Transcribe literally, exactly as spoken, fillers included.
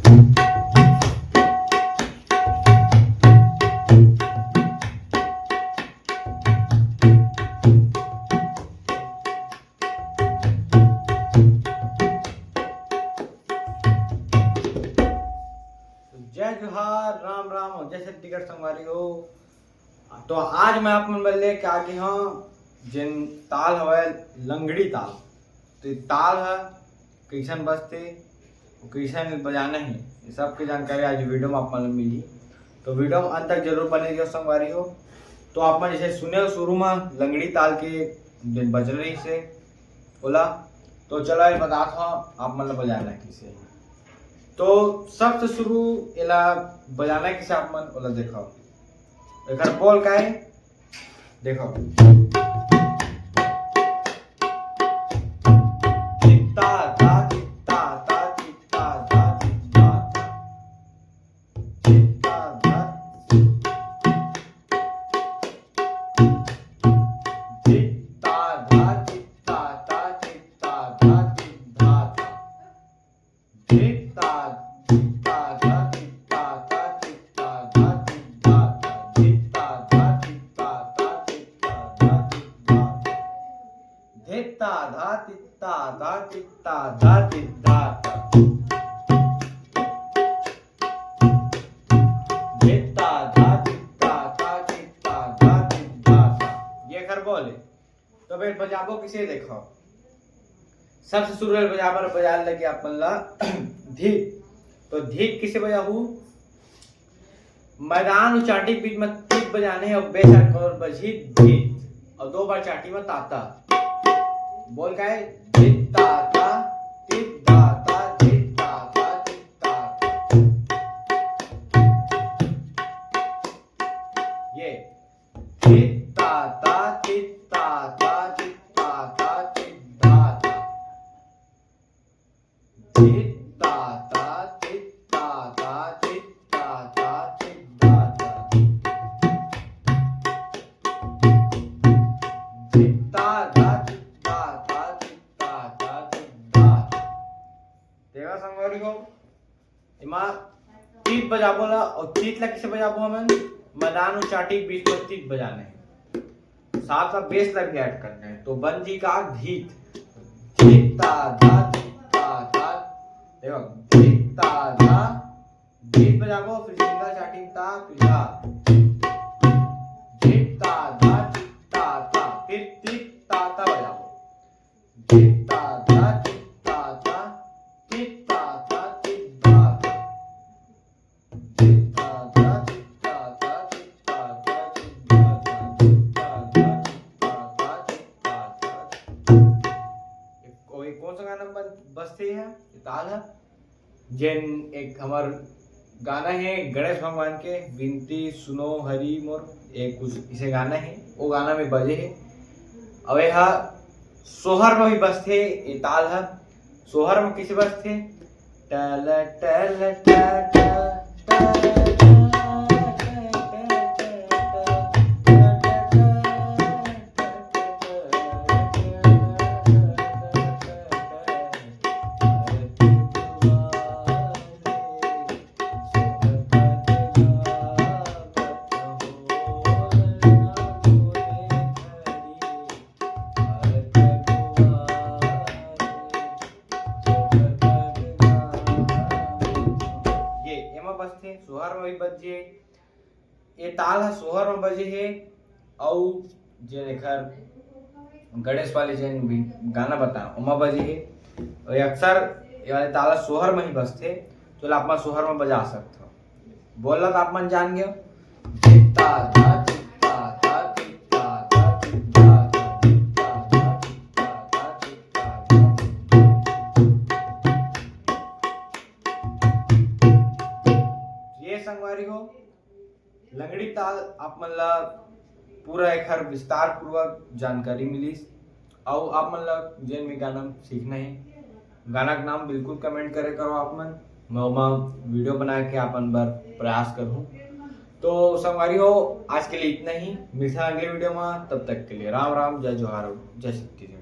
जय जोहार, राम राम और जय छत्तीसगढ़ संगवारी हो। तो आज मैं आप मन बर लेके आ गे हंव जेन ताल हवय लंगड़ी ताल। तो ये ताल ह कइसन बजथे, वो कइसन बजाना हे, ये सब के जानकारी आज वीडियो में आप मन ल मिलही। तो वीडियो में अंत तक जरूर बने रहियो संगवारी हो। तो आप मन जैसे सुने हो शुरू में लंगड़ी ताल के जेन बजन रहिस हे ओला, तो चलो ये बतात हंव आप मन ल बजाना कइसे। तो सबसे शुरू एला बजाना कइसे आप मन ओला देखो। एकर बोल का हे? देखो, धित्ता धा धित्ता धा धित्ता धा धित्ता धा। धित्ता धा धित्ता धा धित्ता धा धित्ता धा धित्ता धा। धित्ता, धित्ता, धा, धित्ता, धा, धित्ता, धा, धित्ता, धा, धित्ता, धा, धित्ता, धा। धित्ता, धा, धित्ता, धा, धित्ता, धा, धित्ता, धा। धित्ता, धा, धित्ता, धा, धित्ता, धा, धित्ता, धा। ये खर बोले। तो फिर बजाबो किसे देखो। सबसे शुरू में बजाबर बजाए लगे आप मन ला धीत। तो धीत किसे बजाहू? मैदान अउ चाटी के बीच में तीत बजाने हे अउ बेचार करोड़ बजही धीत। अउ दो बार चाटी में ताता। बोल का हे? धीत ताता, तीत धाता, धीत ताता, तीत ताता। ये। धित्ता ता, तित्ता ता, तित्ता ता, तिद्धा ता। धित्ता ता, तित्ता ता, तित्ता ता, तिद्धा ता। धित्ता धा, तित्ता ता, तित्ता ता, तिद्धा ता। देखा संगवारी हो, एमा तीत बजाबो ला, अउ तीत ला किसे बजाबो हमन? मैदान अउ चाटी के बीच में तीत बजाने हे। साथ साथ बेस ला भी ऐड करना हे। तो बन जी का धीत। धीत ता धा, धीत ता धा। देखो, धीत ता धा, धीत बजाबो, फिर सिंगल चाटी में ता, फिर धा। धीत ता धा, धीत ता धा, फिर तीत ता ता बजाबो। धित्ता धा, तित्ता ता, तित्ता ता, तिद्धा ता। धित्ता धा, तित्ता ता, तित्ता ता, तिद्धा ता, धित्ता धा, तित्ता ता, तित्ता ता। ये को-, ये कौन सा गाना बन-, बजथे हे? ये ताल हे? जेन एक हमर गाना हे गणेश भगवान के, बिनती सुनो हरि मोर, एक कुछ इसे गाना हे, वो गाना में बजे हे। अउ ये हा सोहर में भी बजथे, ये ताल हा सोहर में किसे बजथे? टल टल टल टल टल टल टल टल टल। ये एमा बजथे, सोहर में भी बजे। ये ताल ह सोहर में बजे हे, अउ जेन एखर गणेश वाले जेन भी गाना बता, ओमा बजे हे। अउ ये अक्सर ये वाले ताल ह सोहर में ही बजथे, तो ला आप मन सोहर में बजा सकथव। बोलना तो आप मन जान गए। धित्ता धा, धित्ता धा, धित्ता धा, धित्ता धा, धित्ता धा, धित्ता धा, धित्ता धा। ये संगवारी हो, लंगड़ी ताल आप मन ला पूरा एखर विस्तार पूर्वक जानकारी मिलिस। अउ आप मन ला जेन भी गाना सीखना हे, गाना के नाम बिल्कुल कमेंट करे करो आप मन, मैं ओमा वीडियो बना के आप मन बर प्रयास करहूँ। तो संगवारी हो, आज के लिए इतना ही। मिलते हैं अगले वीडियो में, तब तक के लिए राम राम, जय जोहार, जय छत्तीसगढ़।